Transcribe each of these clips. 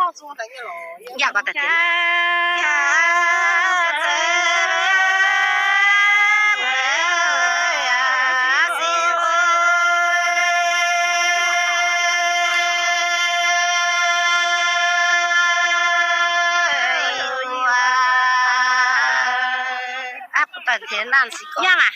Yaac gorngv daaih deix. Aqv, bun daaih deix naanh sic gorngv. Yaac maah.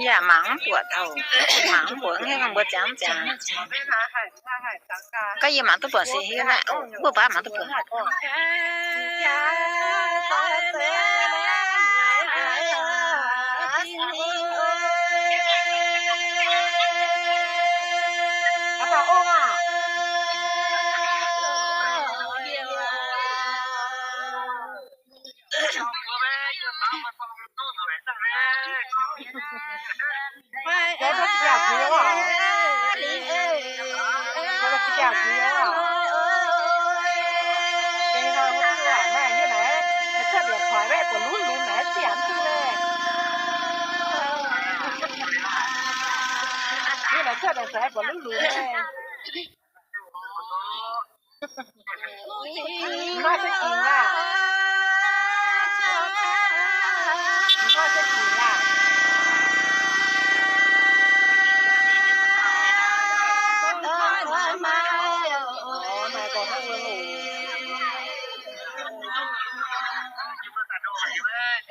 Yaac mangc mv buatc taux, mangc mv buatc, mbuo ziangx mv ziangx. Gaav yie mangc duqv buatc se hiuv naaiv, mbuo baav mangc duqv buatc. Mv maaih se jingx laah. Mv maaih se jingx laah.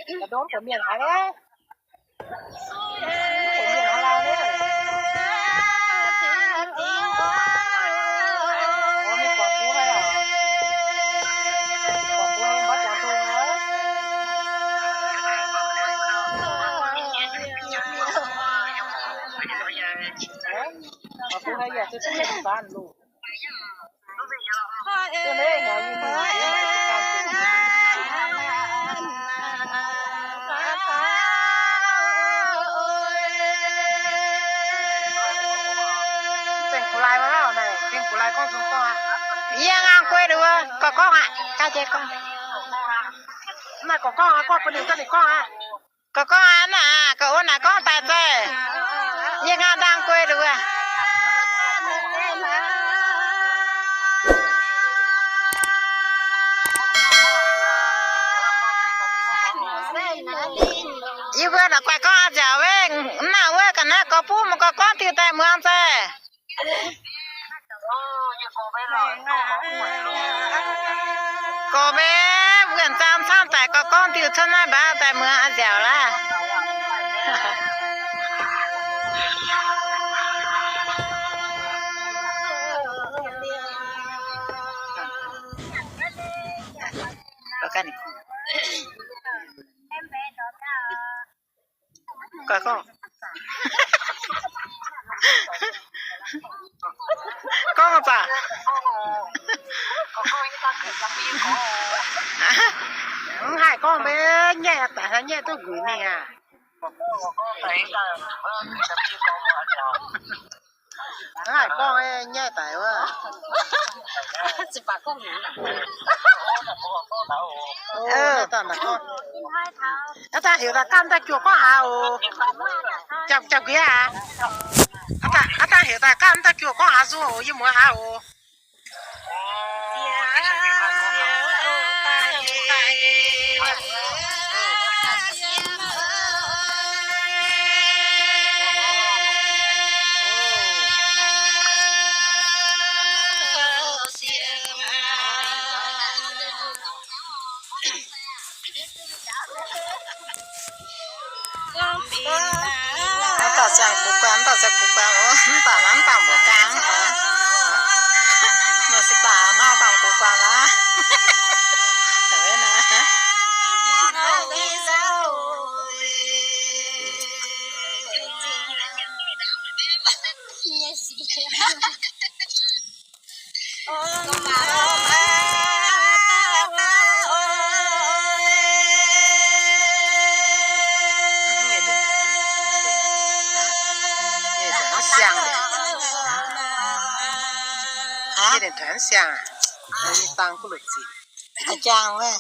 Mv baac mienh haaix nyungc? Yie nqaang guei nduqc, gorqv gorngv aqv, gaav jiex gorngv. Gorqv gorngv aqv, gorngv bun ninh zorqv ninh gorngv aqv. Gorqv gorngv aqv, naaiv aqv, gorqv wuov naaic gorngv daaih zaih. Yie nqaang ndaang guei nduqc. Yie mbuo naaic guaix gorngv a'nziaauc wengh, mv naaic wuov ga'naaiv gorx buv mangc gorx gorngv diuh daaih muangx zaih. Gorx mbuo wuonh zaang camv daic, gorx gorngv diuh cuotv naaiv mbaeqv daaih muangx a'nziaauc laav. Gorngv. Gorngv baac mv haih gorngv mbe, nyaiv daic hnangv nyaiv duqv nquinx mingh aqv. Mv haih gorngv nyaiv daic wuov. Aav dangh heuc daaih ganh daaih juoh gorngv haaix oc. Jangx, jangx nquinx aqv. Aav dangh heuc daaih ganh daaih juoh gorngv haaix nzung oc, yie muoz haaix oc. Mv baac ziangh gux guaan, mv baac ziangh gux guaan, mv baac mv baac mbuoqc gaang. Mv se baac mv baac gux guaan laac. Siang, dangh guv luc ziqc. Jangx wuov.